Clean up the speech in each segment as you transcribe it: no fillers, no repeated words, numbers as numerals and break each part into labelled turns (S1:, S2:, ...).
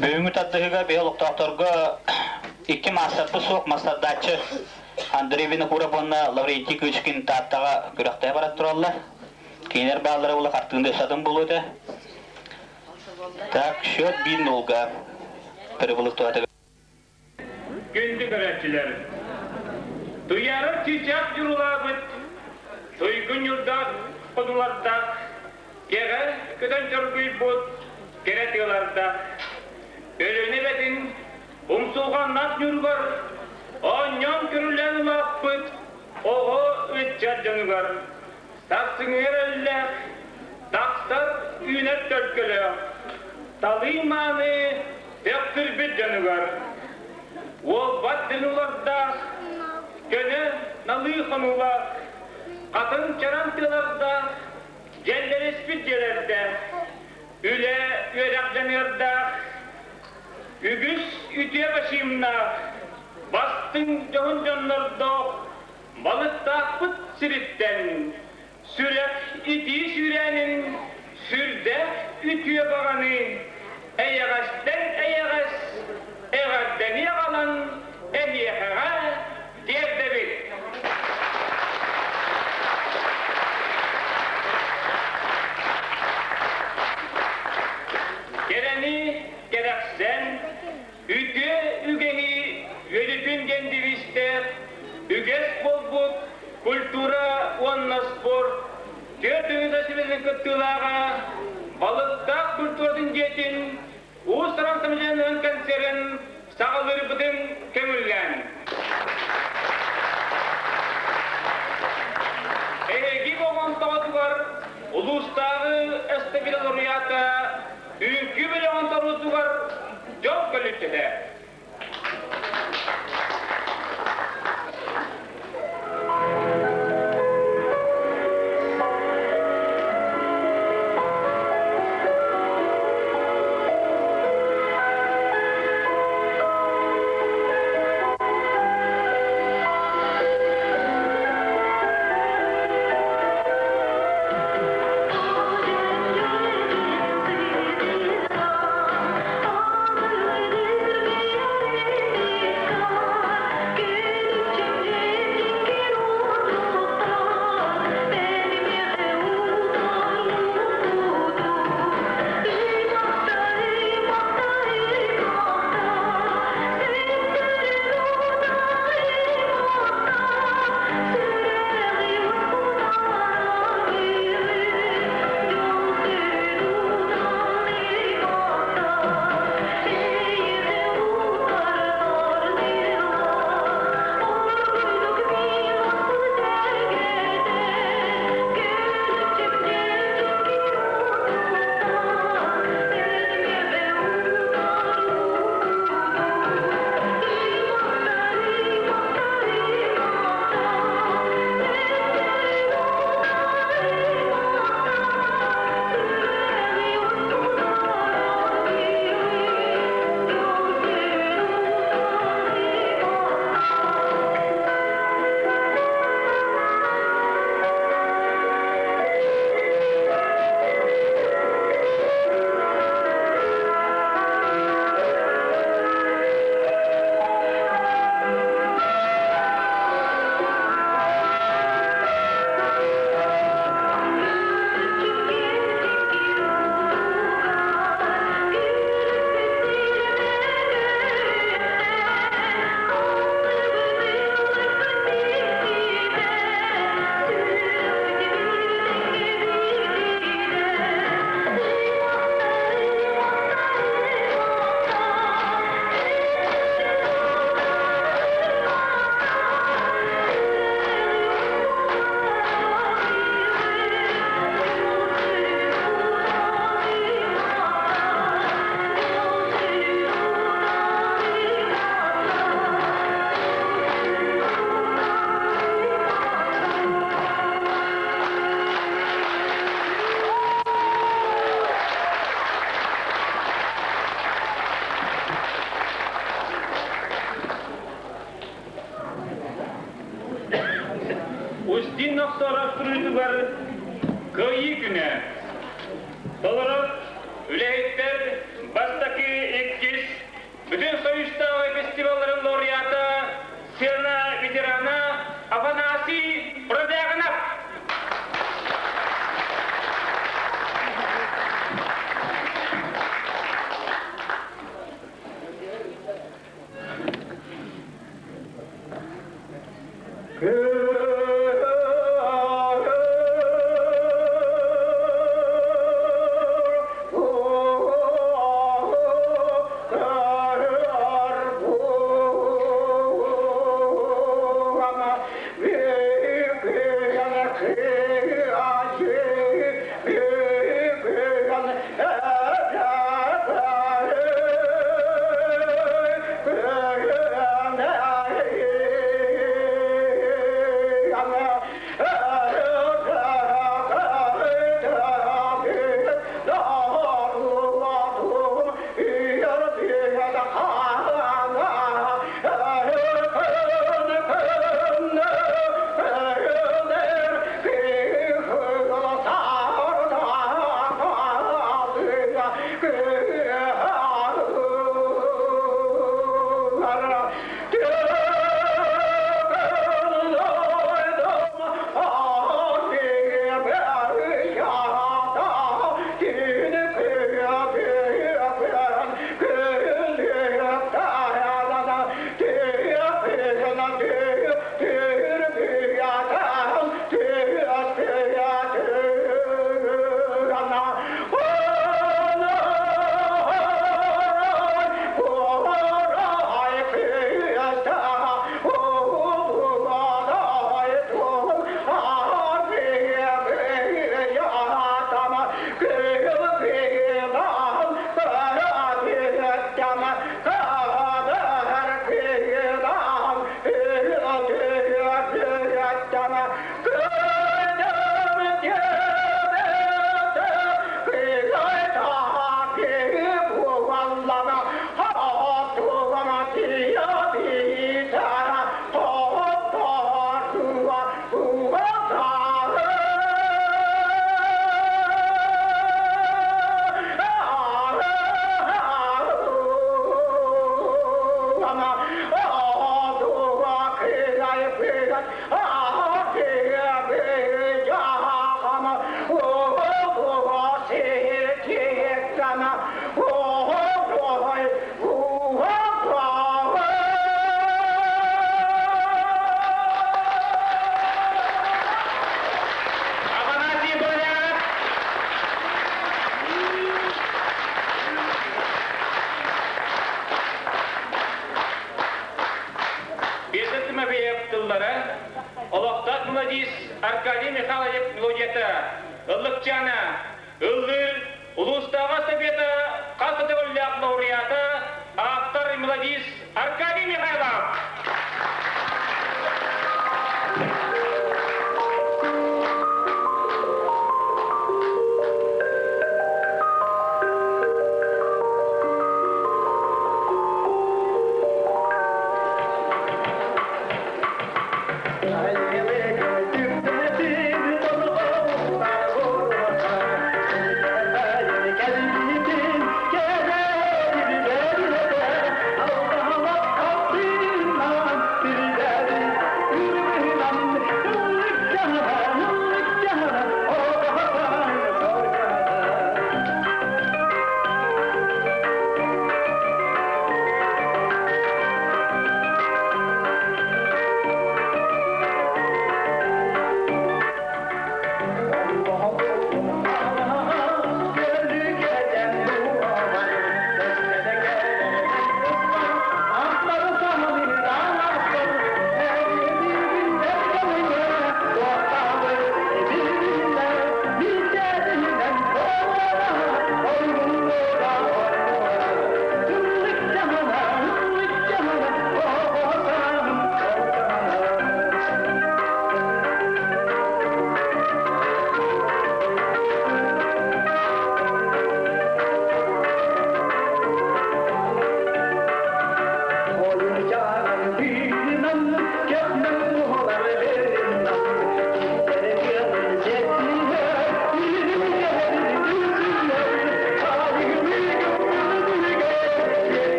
S1: Бүгүҥҥү тардыһыыга биһи олохтоохторго икки маастарбыт суох мастардааччы Андрей Винокуров уонна Лаврентий Кычкин Тааттаҕа күрэхтэһэ баран тураллар. Кинилэр бааллара була хартыына өссө атын буолуо этэ. Так, счет 1-0-га Прибылых туһата.
S2: Күндү көрөөччүлэр! Туйаара чыычаах дьурулаабыт, туйгун ньурдаах ходулардаах, кэҕэ көтөн чоргуйбут кэрэ тыалардаах, Өлүөнэ эбэтин умсулҕаннаах ньууругар оонньоон көрүлээн улааппыт оҕо ыччат дьонугар сарсыҥҥы эрэллээх, тахсар үүнэр төлкөлөөх, талыы мааны Төхтүрбүт дьонугар уолбат дьонулардаах, көнө налыы хонуулаах, хатыҥ чараҥ тыалардаах, дьэллэриспит дьиэлэрдээх, үлэ үөрэх дьаныардаах, үгүс үтүө бачыымнаах, бастыҥ дьоһун дьоннордоох балыктаахпыт сириттэн Сүрэх итии сүүрээнин сүрдээх үтүө баҕаны эйэҕэстэн эйэҕэс эҕэрдэни аҕалан эһиэхэҕэ тиэрдэбит. Кэрэни кэрэхсэн, үтүө үгэһи үөдүтүн диэн девизтээх үгэс буолбут культура уонна спорт түөрт ыҥыта сүбэтин кыттыылааҕа балыктаах культуратын дьиэтин уус-уран самодеятельноһын концерын саҕалыырбытын көҥүллээн. Эһиги болҕомтоҕутугар улуустааҕы эстафета лауреата Үҥкүү бөлөҕүн торуутугар дьон көлүччэтэ. Устин Нохсоров суруйуутугар Кыайыы күнэ. Толорор үлэһиттэр бастакы, иккис. Бүтүн Союзтааҕы фестивалларын лауреата, сцена ветерана Афанасий Бродягинов.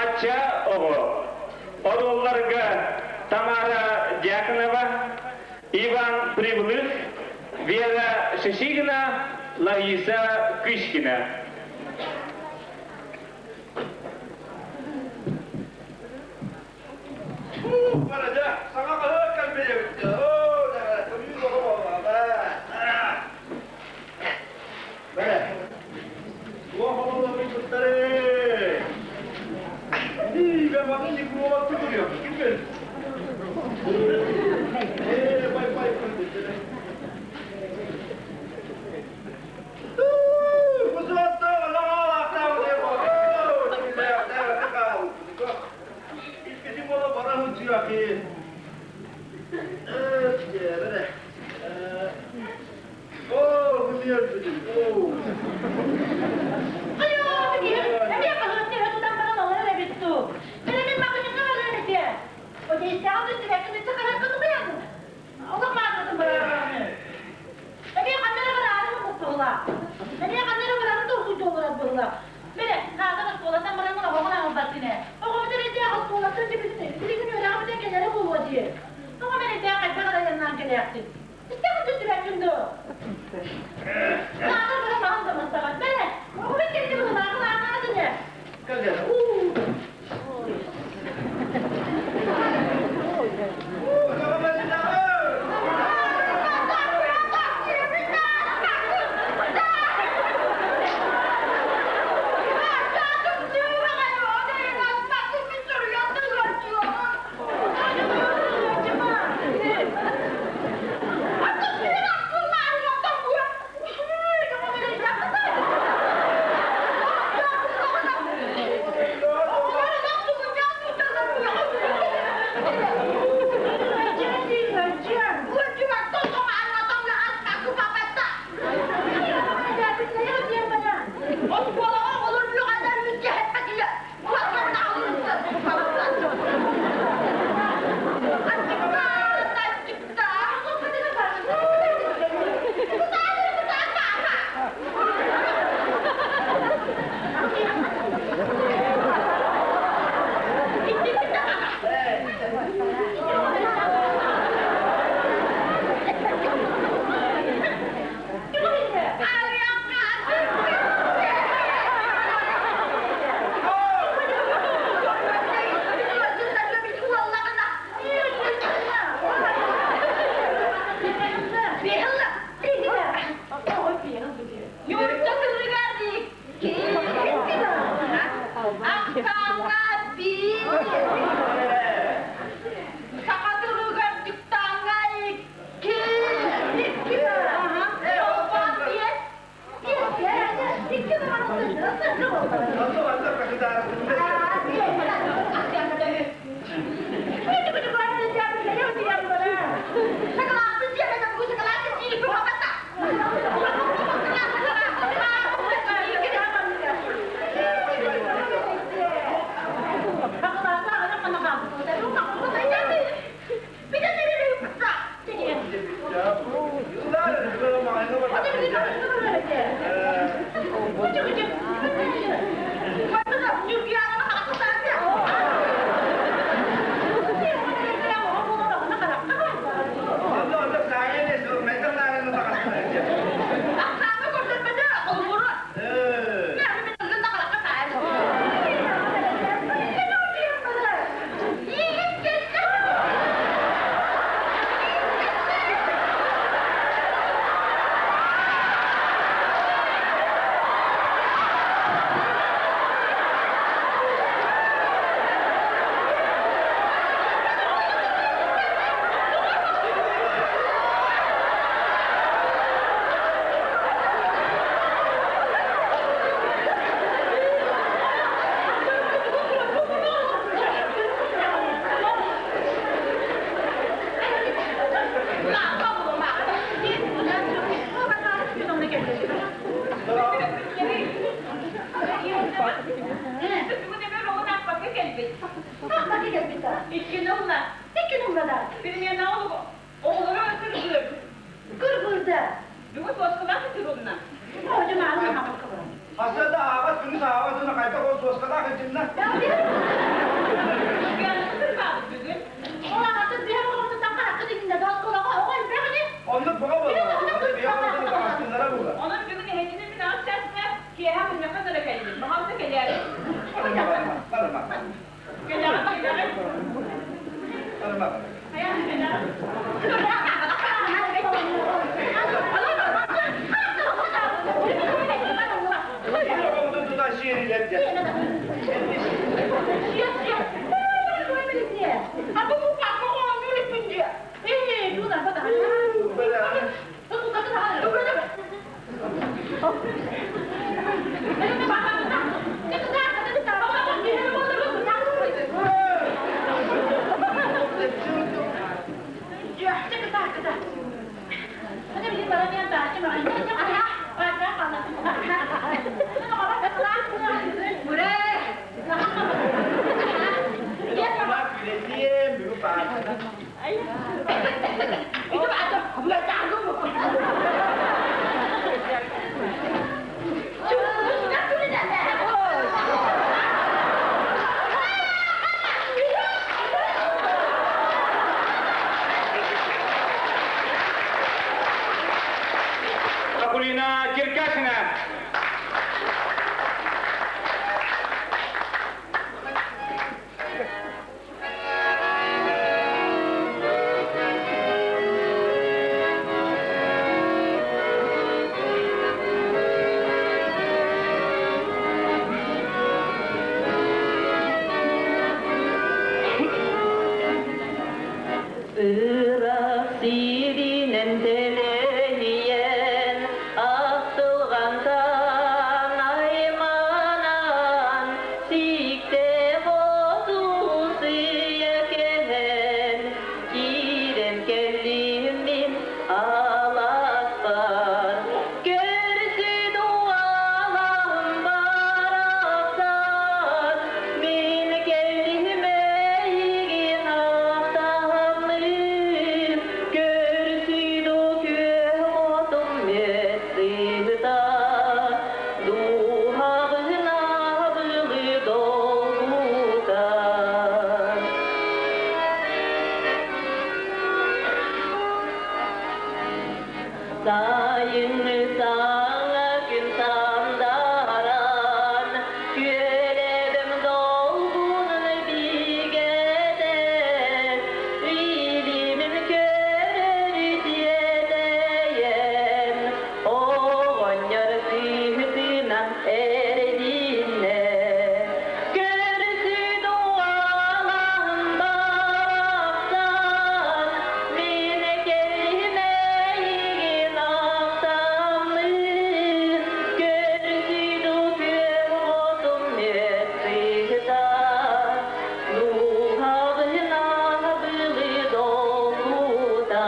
S2: Ачча оҕо. Оруолларга Тамара Дьяконова, Иван Прибылых, Вера Шишигина, Лариса Кычкина.
S3: Саҥа хаһыат кэлбит
S2: Хаса да аҕат, күнүс аҕат, уна хайдах ол суоскалаах итиннэ. Акулина Черкашина.
S4: Ыраах сиринэн тэлэһийэн, ахтылҕантан айманан, сииктээх оту сыыйа кэһэн, киирэн кэллим мин алааспар. Көрсүн уолаһым барахсан, мин кэллим эйигин ахтаммын, көрсүн күөх отум сыта, дууһабын абылы долгутар. Сайыҥҥы саҥа күн сандаран, күөлэбим долгунун бигэтэн, илимин көрөр тиэтэйэн, оҕонньор сыһытынан эрдиннэ. Көрсүн уолаһым барахсан, мин кэллим эйигин ахтаммын, көрсүн күөх отум сыта, дууһабын абылы долгута.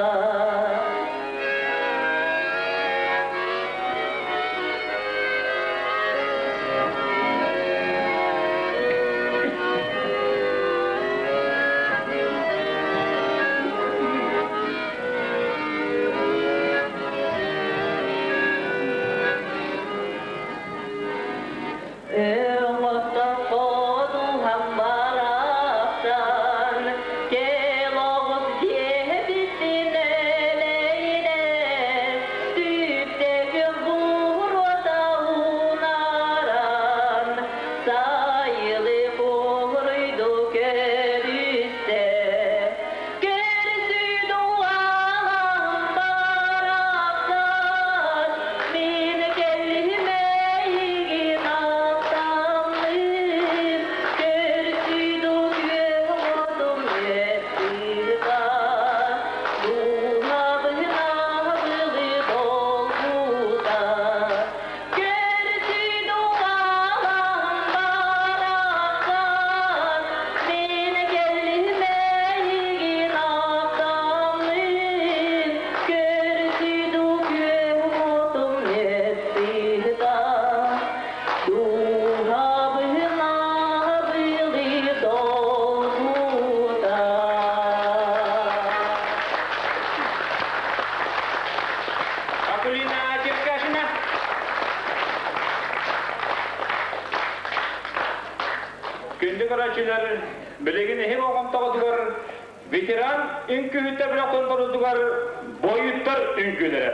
S4: Өҥ барахсан, кэл оҕус диэбитин элэйинэн, түптэгин буруота унааран, сайылы куруйду көрүстэ. Көрсүн уолаһым барахсан, мин кэллим эйигин ахтаммын, көрсүн күөх отум сыта, дууһабын абылы долгута. Көрсүн уолаһым барахсан, мин кэллим эйигин ахтаммын, көрсүн күөх отум сыта, дууһабын абылы долгута.
S2: Акулина Черкашина. Күндү көрөөччүлэр, билигин эһиги болҕомтоҕутугар ветеран үҥкүүһүттэр бөлөхтөрүн толоруутугар буойуттар үҥкүүлэрэ.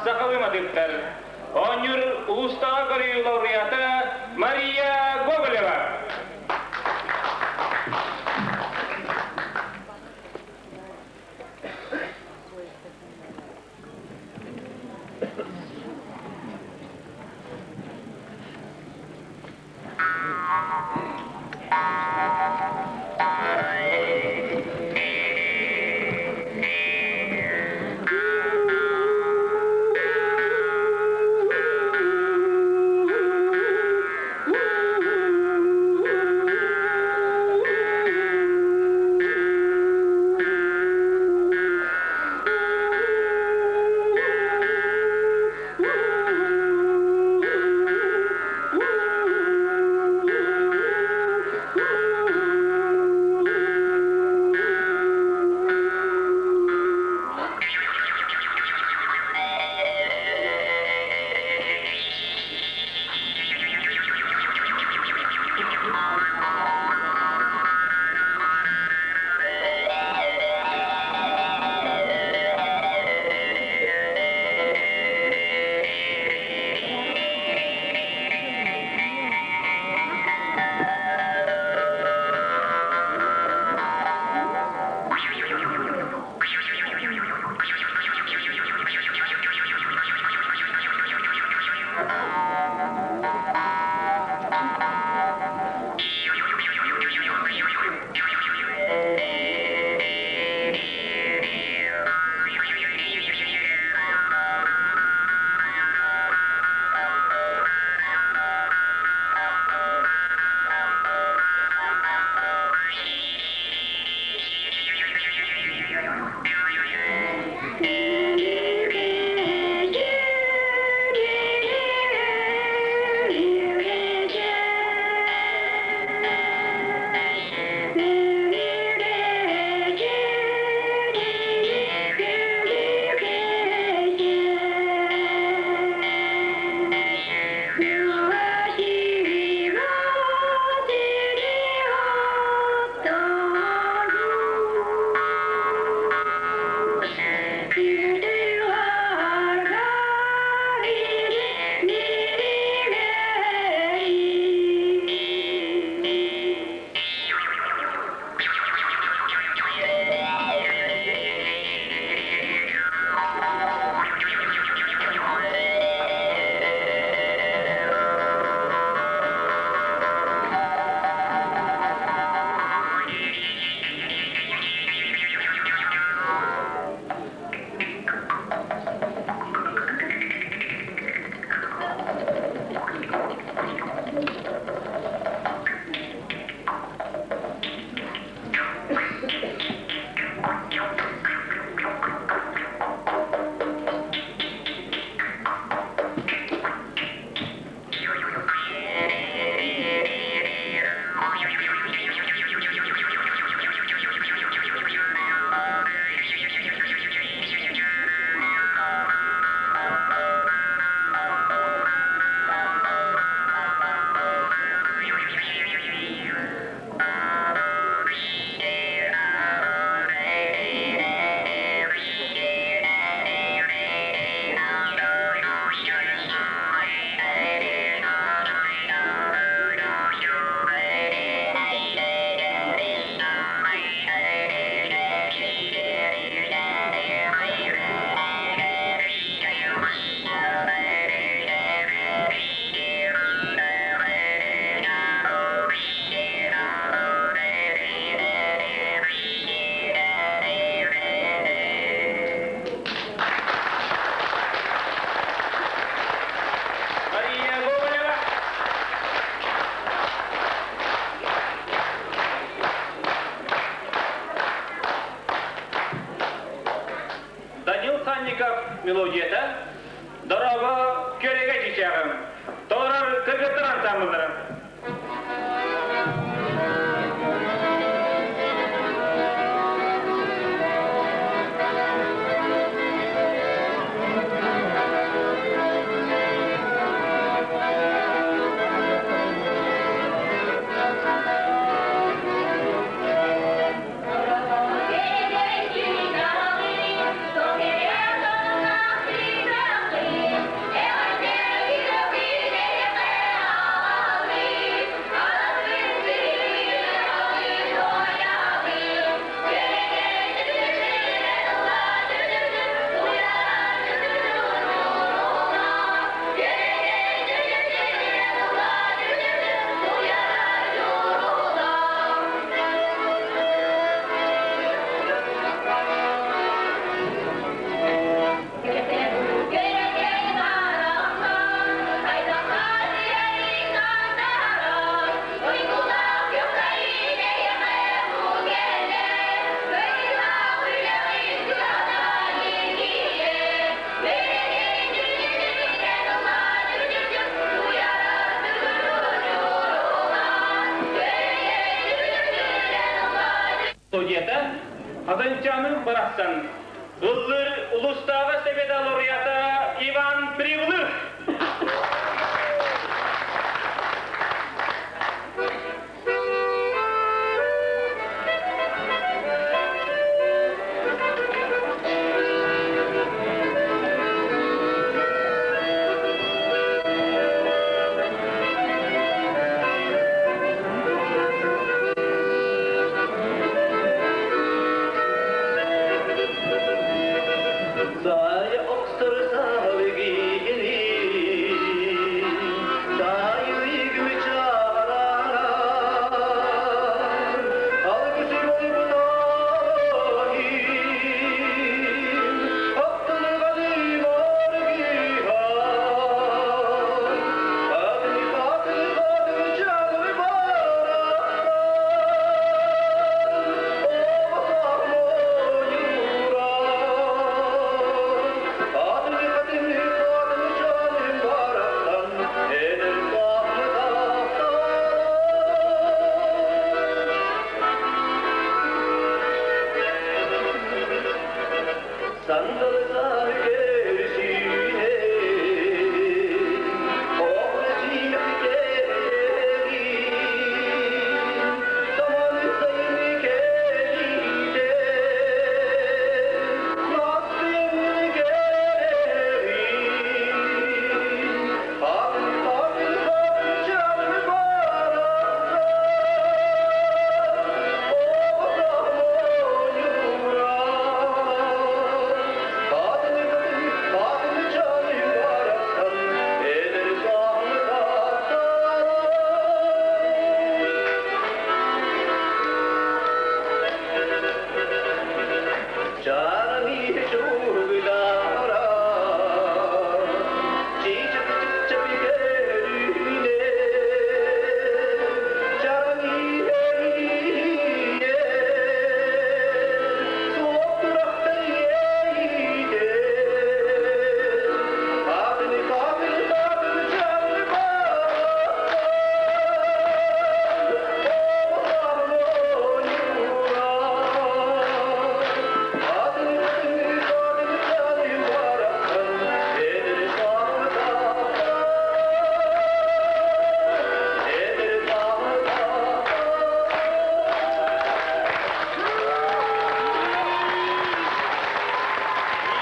S2: сахалыы матыыптар. Оонньуур улуустааҕы көрүү лауреата Мария Гоголева. Мария Гоголева. Данил Санников мелодията Дорого көрөгэ чичэҕим. Толорор кыргыттар ансамбллара. Мелодията Хатынчаным барахсан. Ыллыр улустааҕы Совет лауреата Иван Кривлых.
S3: Сая охсор саалыгини, сайыгы чаарана, алгысы болбутаги, аттылыганы баргиха, адны хатны хатны чаны барахсан, Sandal gelişine,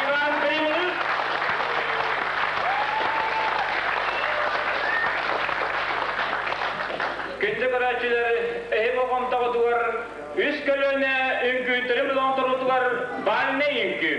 S2: Иван Кривлых. Күндү көрөөччүлэр, эһи болҕомтоҕутугар үс көлүөнэ үҥкүүтүрүм лоҥторутугар бальнай үҥкүү.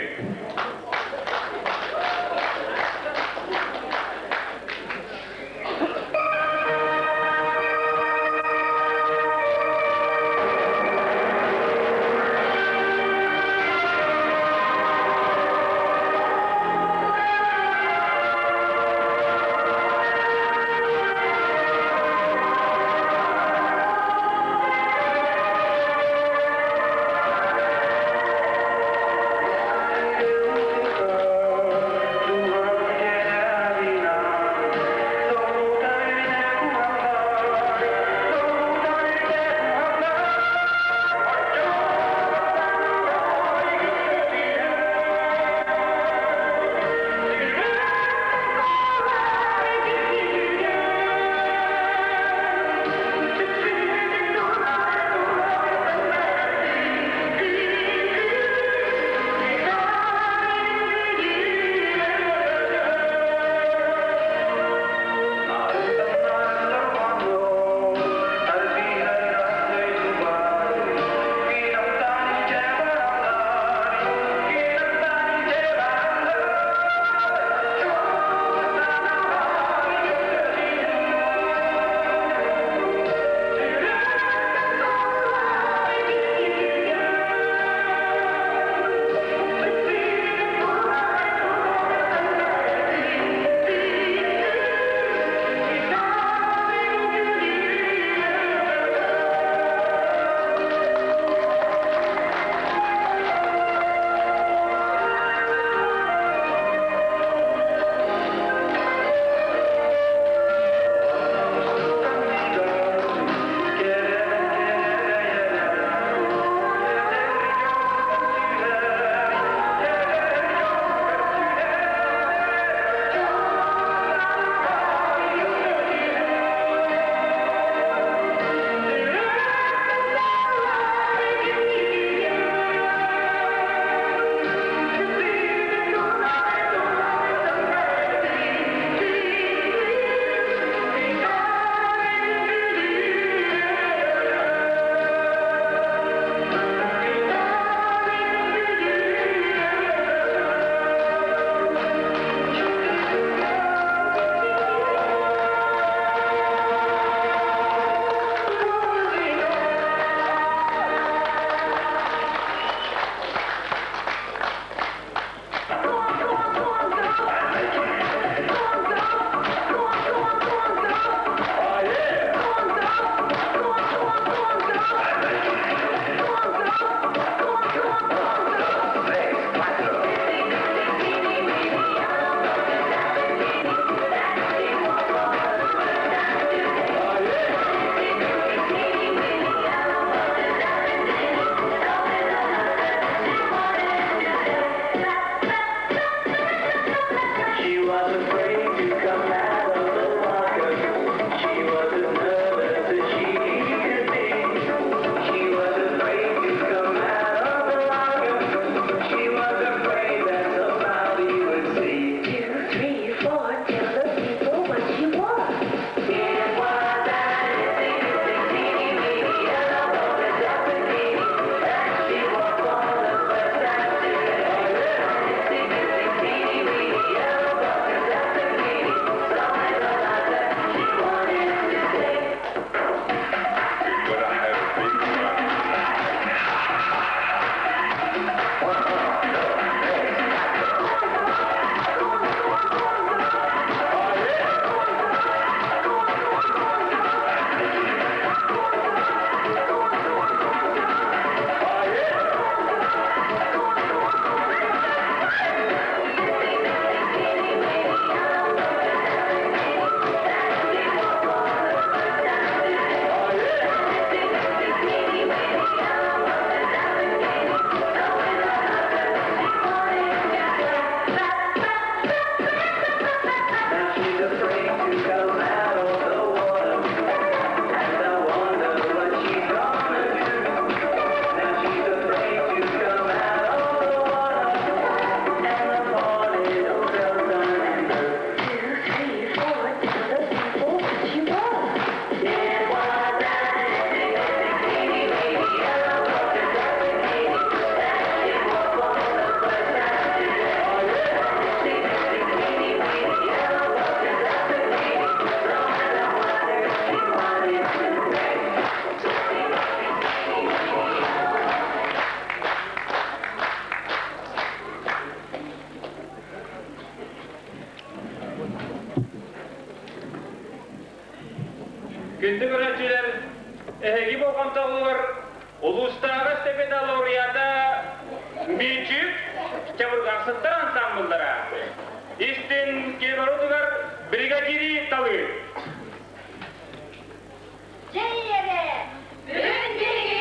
S2: Күндү көрөөччүлэр, эһиги болҕомтоҕутугар улуустааҕы эстафета лауреата Миичик чабырҕахсыттар ансаамбыллара истин кемерутугар бригадири талыы.
S5: Дьэ эрэ, бүгүн биһиги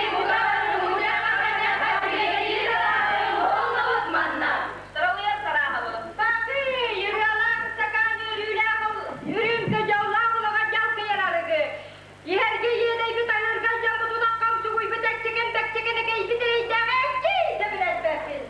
S5: манна. Старалыйар сарааһабы. Бакы, ырыалаах ыстакаан үөрүүлээх үрүҥкэ дьоллоох улаҕа дьалкыйар арыгы. Иһэргэ иэдэйбит аһыырга дьоммут утахха умсугуйбут эччикен бэкчикен экэйбит эрэйдээх эччий да билэрбэппин.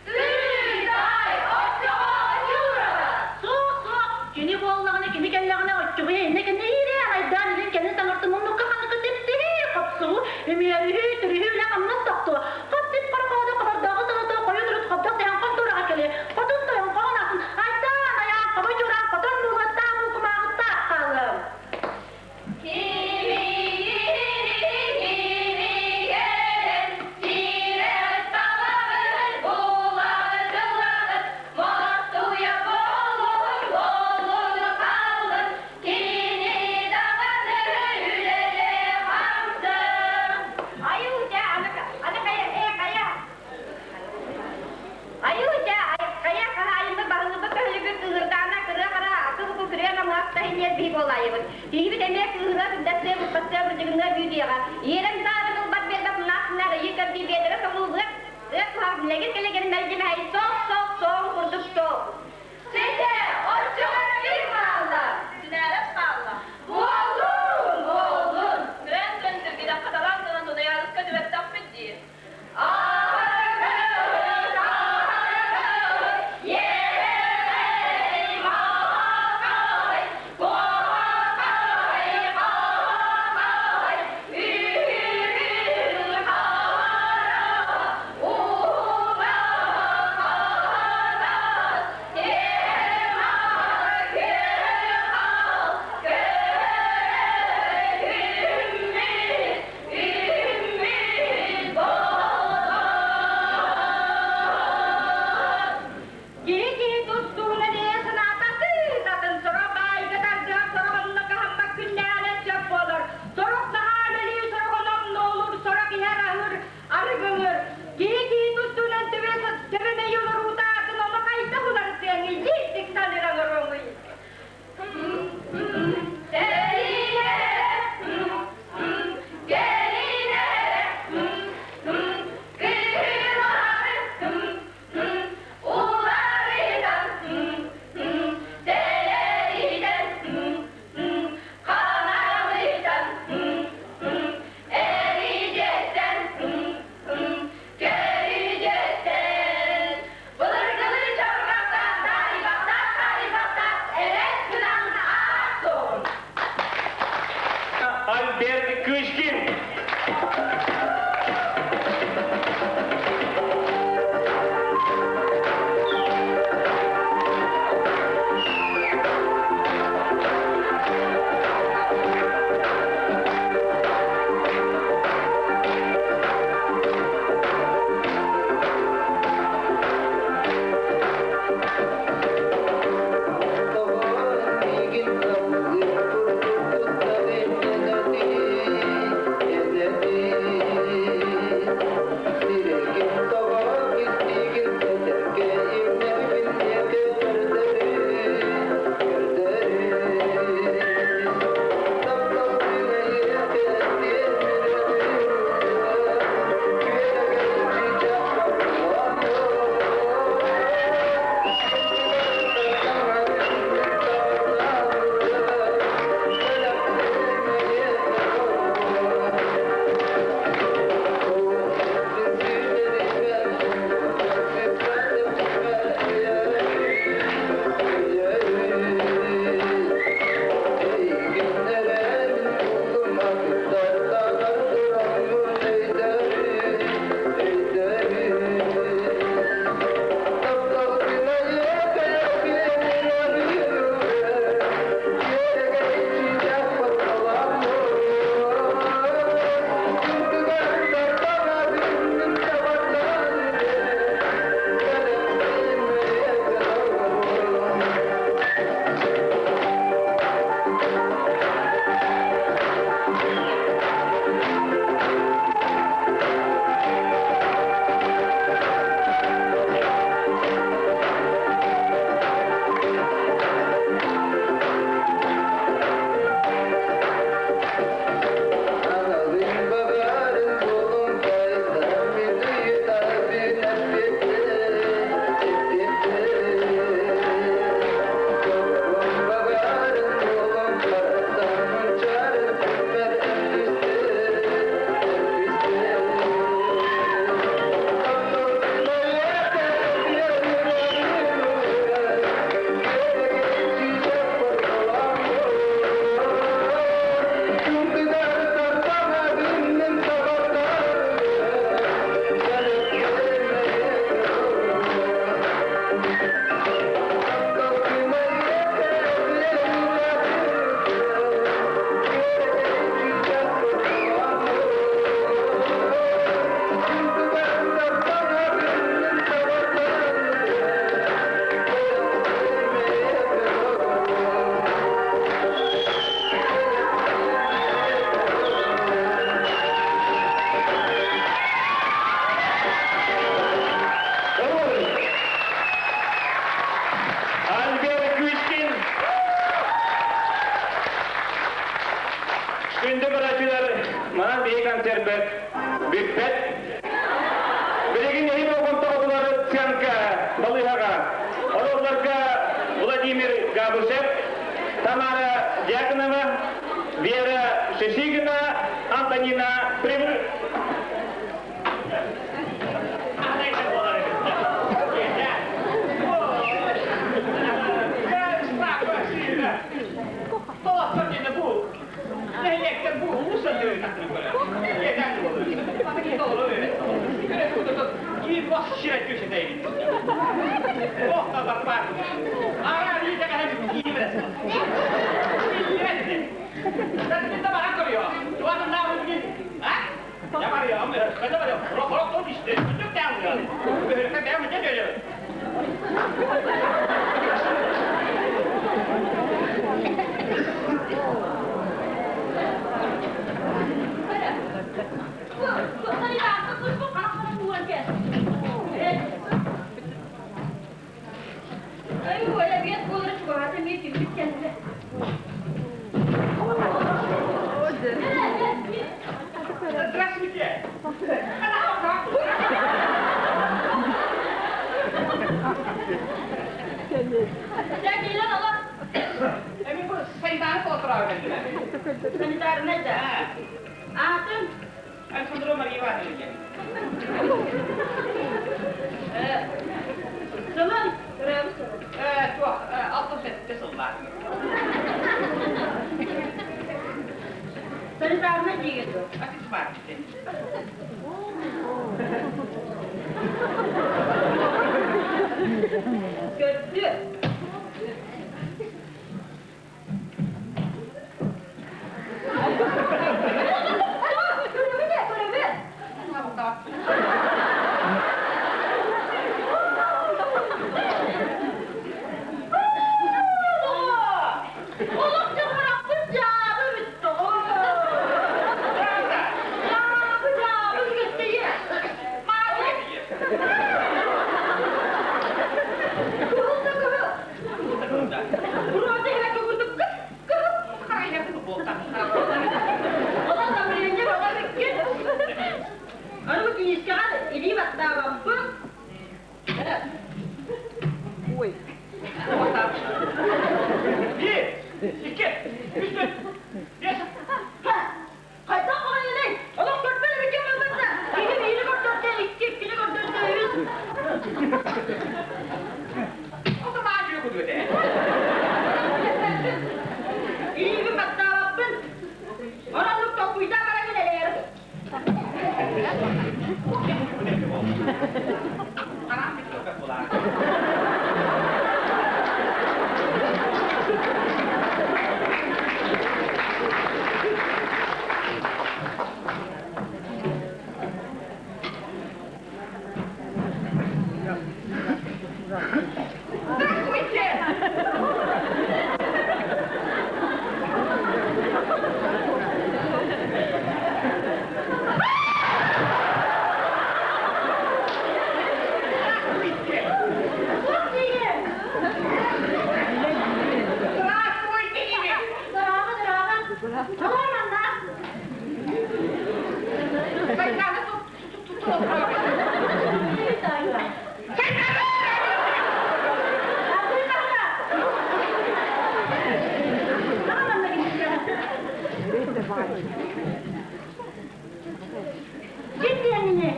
S5: Тыый-тай, оччоҕо Чураба!
S6: Суох, суох, кини буоллаҕына, кини кэллэҕинэ оччоҕуйа иннэ-кэннэ иирээ айдаан илин кэннин таҥартын муннукка ханныка типтиһии, хопсуһуу, үмүөрүһүү, түрүһүү үлэ хамнас тохтуо. Хоп-сип хорохоодо хобордооҕу солото хойут урут хобдох дэһэн хонтуораҕа кэлиэ. Хотун тойон хоһун атын айдаан айаан хобой чуораан хотон буолуоттаах булкумааҕыттаах хаалыам.
S5: Кимигин-кимигин сирэ талабын булаҕыт Мостуйа буолун буолун хааллын кини даҕаны үлэлээ хамсын. Айуу дьэ аны аны хайа э хайа Айуу дьэ хайа хаһаайыммыт баһылыбыт көһүлүбүт кыыһырдаана кырыа хара акы-буку күрүө намыһах таһынньыар биһи буолаайыбыт. Киһибит эмиэ кыыһыра сырдатыа быспаттыа бырдьыгыныа бүүтүөҕэ. Иэрэн саарын ылбат биэрбэт мунаах-сынаар ыйыы көрдүү биэдэрэ соҥуулуох ыар туһах билэгир кэлэгир мэлдьи-мэһэй соох-соох соон курдук соох. Ситэ, оччоҕо ким хаалла?
S7: Синээрэх хаалла.
S5: Буоллун, буоллун.
S7: Күрээн көнтөргүдэххэ талаан гынан тунуйаарыска түбэстэхпит дии.
S5: Yeah!
S2: Манан биһи концерпет бүппэт. Билигин эһи болҕомтоҕутугар сценка балыыһаҕа оруолларга Владимир Габышев, Тамара Дьяконова, Вера Шишигина, Антонина Привр... Здравствуйте!
S6: Санитарнай да. Атын
S2: Александра Мария Ивановна.
S6: Сылын
S2: Туох, 67 сыллаах.
S6: Санитарнай диген дуо? Көрдү. Көрөбүт, көрөбүт. Олох дьаһараппыт дьаабы бүттэ. Дьаабы, дьаабы бүттэ. Мааны. Кыһыл да кыһыл. Буруота иһэ көгүрдүк кып кыһыл. Онон давление баҕа бүккүн. Аны бу киниискэҕэ илии баттаабаппын.
S2: Bir, iki, üç, dört, beş.
S6: Хайдах оҕойунай? Олох көрбөр эбиккин буолбатта. Киһи биири көрдөрдө икки, иккини көрдөрдө үс. Илиибин баттаабаппын. Онон толкуйдаа баран элээр. Здорово, здорово. Чего манна? Ким диэнине?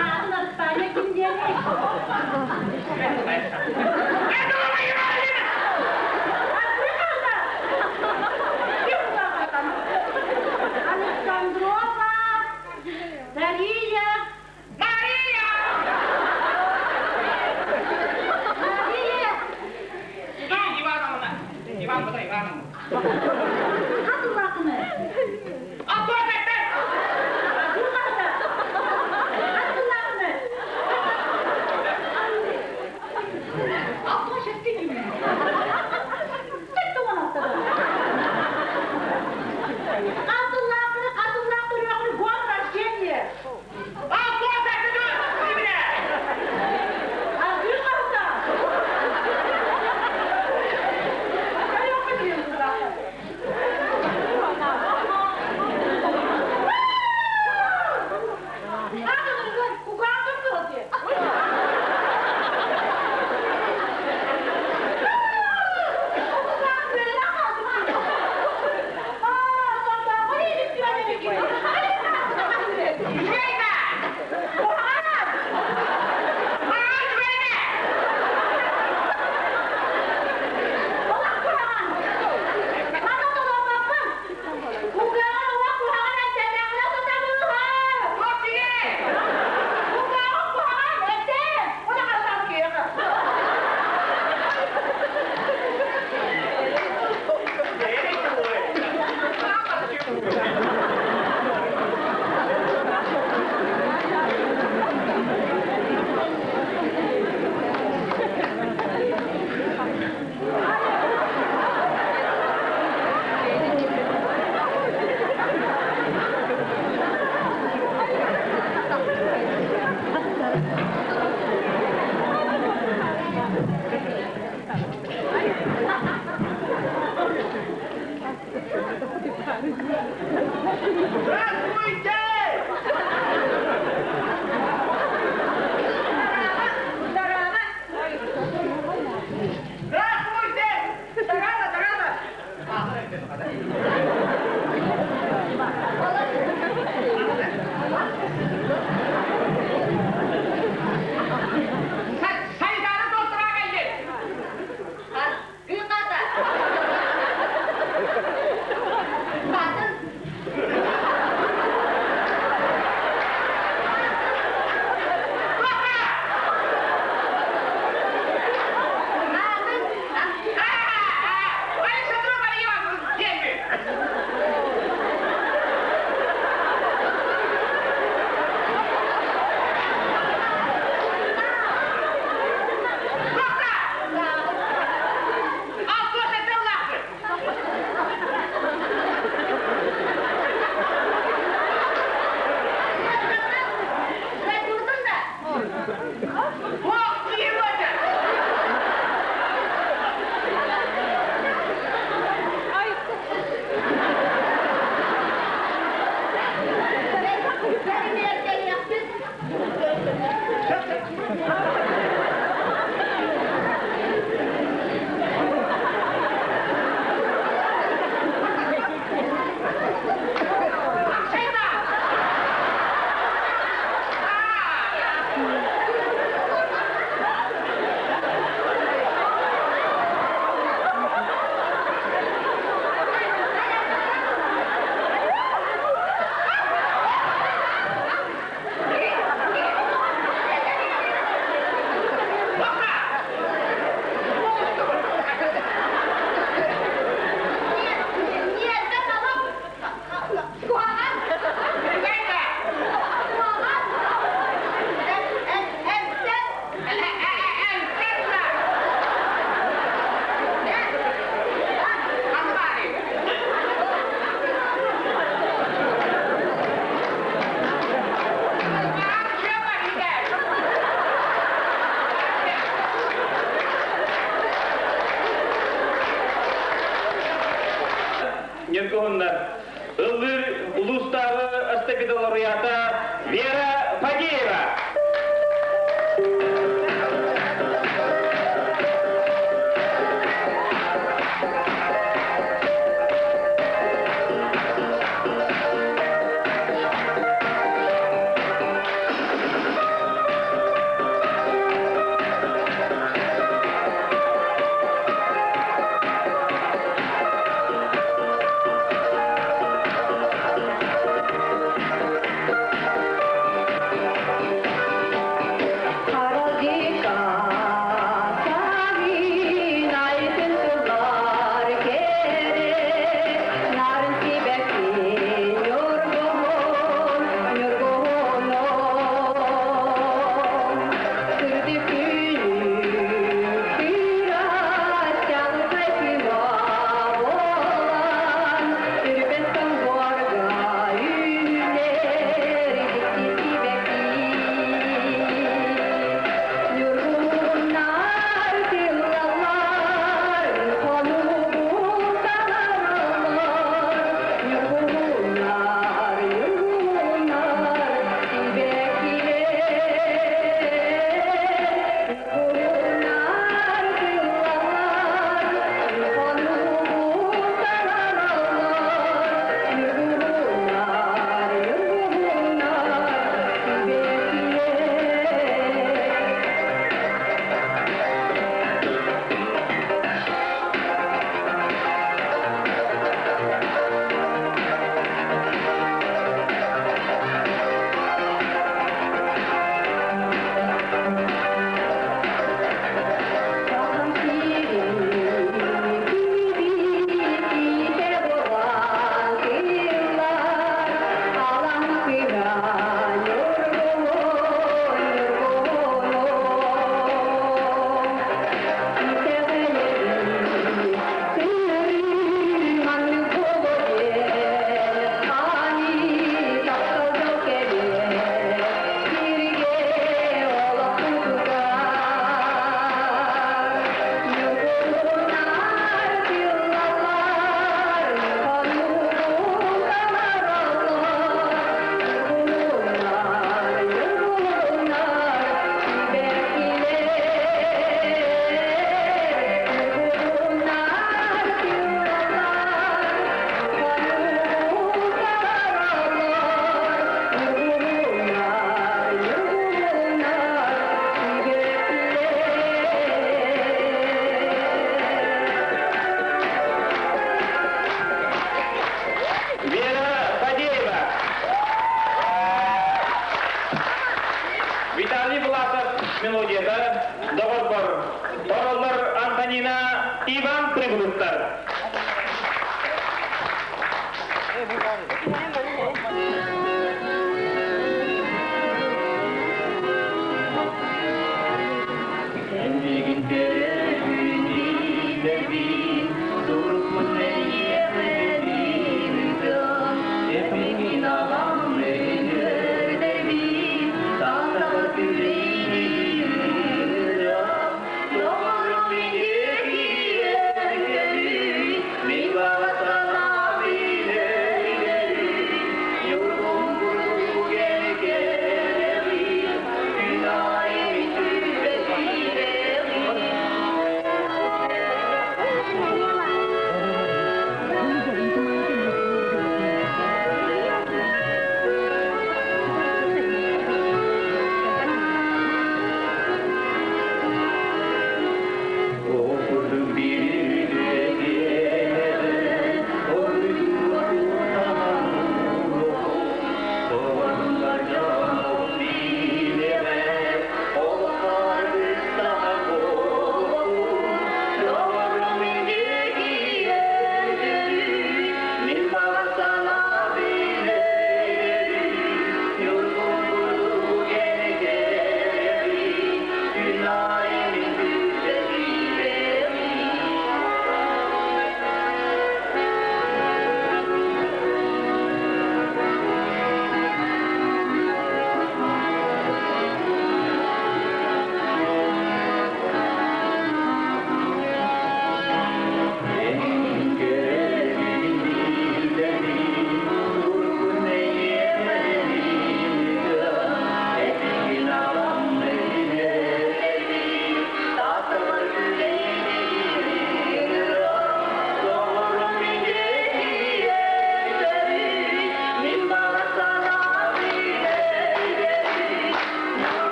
S6: Аатын Аспаня ким диэни? Александрова Мария
S2: Мария!
S6: Мария
S2: Ивановна! Ивановна, Ивановна!
S6: Хатыллаахыны.
S2: Алтуа
S6: Хатыллаахыны. Хатыллаахыны, хатыллаахыны, год рождения.
S8: Ньургуһуннар. Ыллыыр улуустааҕы эстафета лауреата Вера Фадеева. Вера Фадеева. Виталий Власов мелодията Доҕорбор. Тороллор Антонина Иван Прибылыктар.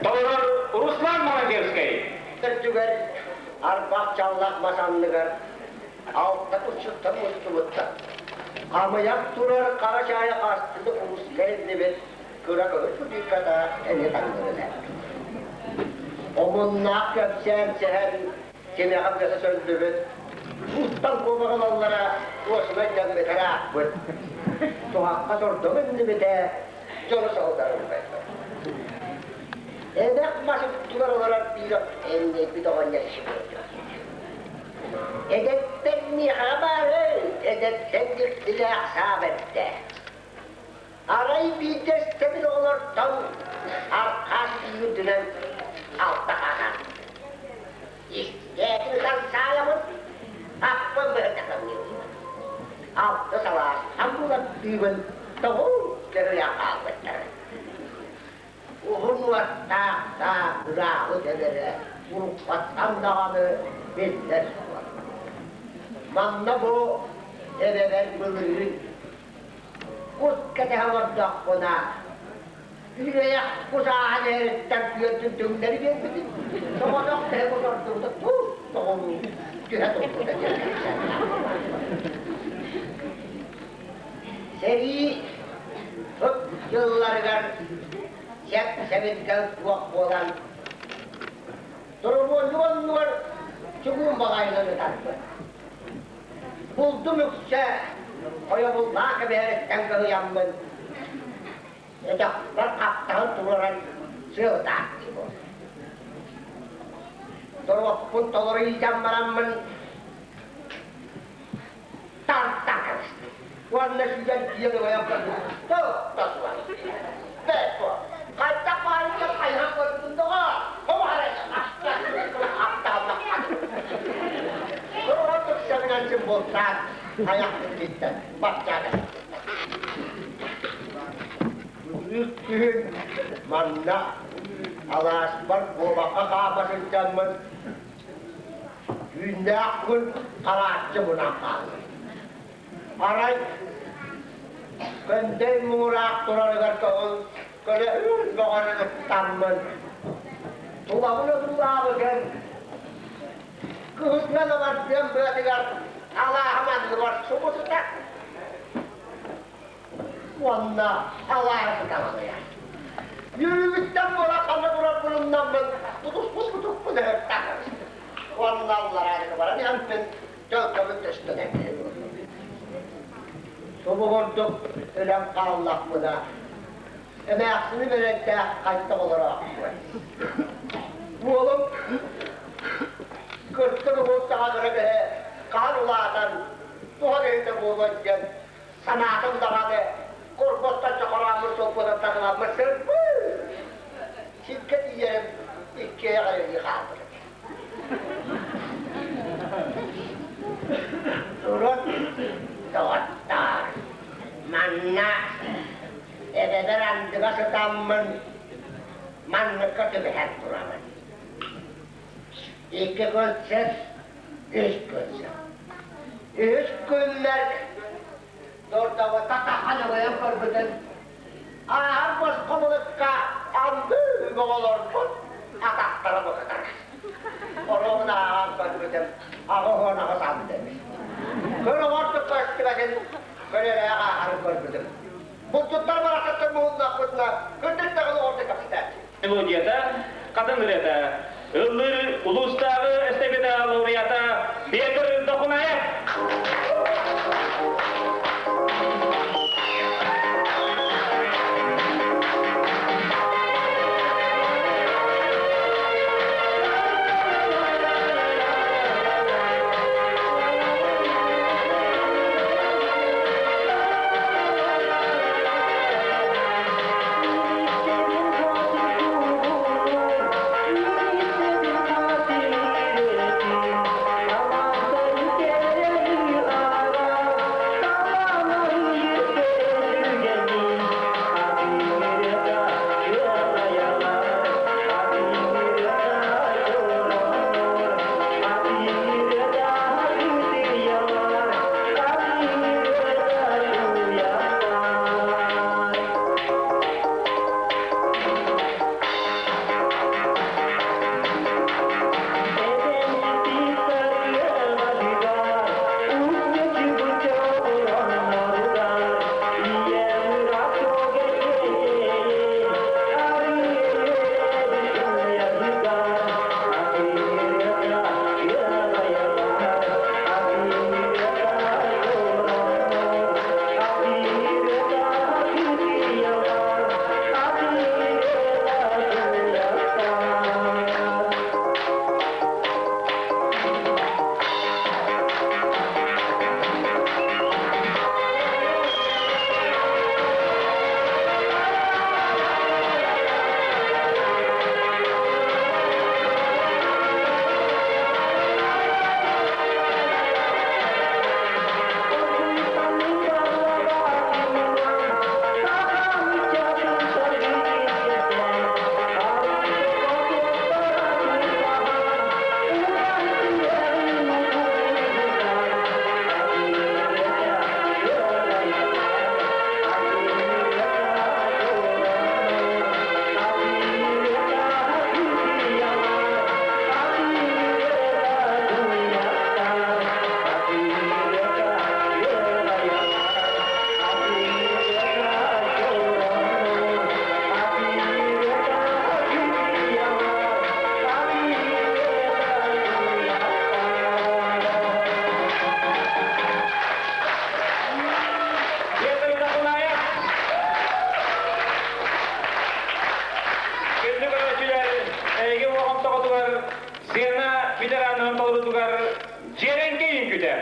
S8: Толорор Руслан Малаевскай.
S9: Өттүгэр арбах чаллах мас анныгар алта кусчуттар мустубуттар. Хамыйах турар хара чаайа хастыны кууска иннибит кыра көһүт бутыыкката эмиэ таҥнарылар. Омуннаах кэпсээн сэһэн тимэҕэ быата сөллүбүт, ууттан куобах ылаллара куосумай дьаммытара аахпыт. Туһахха сордоҥ иннибитэ дьону соһутар ылбайбыт. Эбэх мас туттулар олорор биир энньэйбит оҕонньор сибиэтэ. Эдэттэн миэхэ баары, эдэттэн дьиктилээх саа бэрдэ. Арай биирдэстэбит оҕолортон Архаас үүрдүнэн алта хаһан. Истээтин ытан саайабын, аппын быһытахамньыыбын. Алта салаас амбулаттыыбын, тоҕу көрүйэн хаалбыттар. Уһун уоттаах саа ырааҕы тэбэрэ уруккаттан даҕаны биллэр суол. Манна бу эбэбэр былырыын кус кэтэһэ олордохпуна, үрэйэх кус ааһан иһэриттэн күөртүн түҥнэри биэрбитин, соҕотох тэһэ кус ордубута туус тоҕолуу түһэ турбута диэн кэпсээннээх. Сэрии сут дьылларыгар сэп-сэбиргэл суох буолан, Доробуонньук оннугар чугуун баҕайынан ытарбыт. Булдум үксэ хойобуллаах эбэһэриттэн кыһыйаммын, өтөхпөр хаптаһын туруоран сыалытааччы буоллум. Доруоппун толору иитэн бараммын тартан кэбистим. Уонна сүүрэн тиийэн ыгайан көрбүт тос-тосугар. Бэт хайдах баайыгар хайыһан көрбүтүм доҕоор, Ордук сөбүнэн бултаан айахпын киттэн баччаата. Үс күһүн манна алааспар куобахха хаама сылдьаммын Түүннээх күн харааччы мунан хаалла. Арай көндөй муҥураах турарыгар көҕүл көлө бөҕөнөн ыттаммын, тулабын одуулаабытым, кыһыҥҥа барбыам быатыгар алааһым анныбар субу сытар уонна алааһы сыталаныйар. Үөрүүбүттэн буола ханна турар булумнаммын тутуспут тутукпун өһөртөн уонна аллараа баран иһэммин төлкөбүн көстөн эбит. Субу курдук өлөн хааллахпына эмээхсини бэрэйдээх хайдах олороохпун. Уолум кыртык уһун саҕа кыра хаһан улаатан туһа киһитэ буолуо диэн санаатым даҕаны курбуттан чохорооммут суоппутун таҥнаммыт сырбыы сиргэ тиийэрим иккиэйэх эрэ хаалбыт этэ. Урут доҕоттоор, манна эбэбэр андыга сытаммын манныкка түбэһэн турабын. Икки күн сыт, үс күн сыт. Үһүс күммэр дордоҕута тахан ыгыйан көрбүтүм, ааһар босхо былыкка анды оҕолорбут атахтара быкытар. Оруобун ааҕан көрбүтүм, 88 анды эбит. Көр оҕордук көстүбэтин көлөлөөх ааһарын көрбүтүм. Булчуттар барахсаттар муһуннахпытына, кырдьык даҕаны оҕордук кэпсэтээччи.
S8: Мелодията, хатын ырыата, ыллыыр улуустааҕы эстафета лауреата Петр Дохунаев. толоруутугар Дьиэрэҥкэй үҥкүүтэ.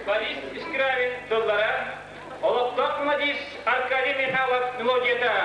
S8: Борис Искравин тыллара, олохтоох мелодист Аркадий Михайлов мелодията.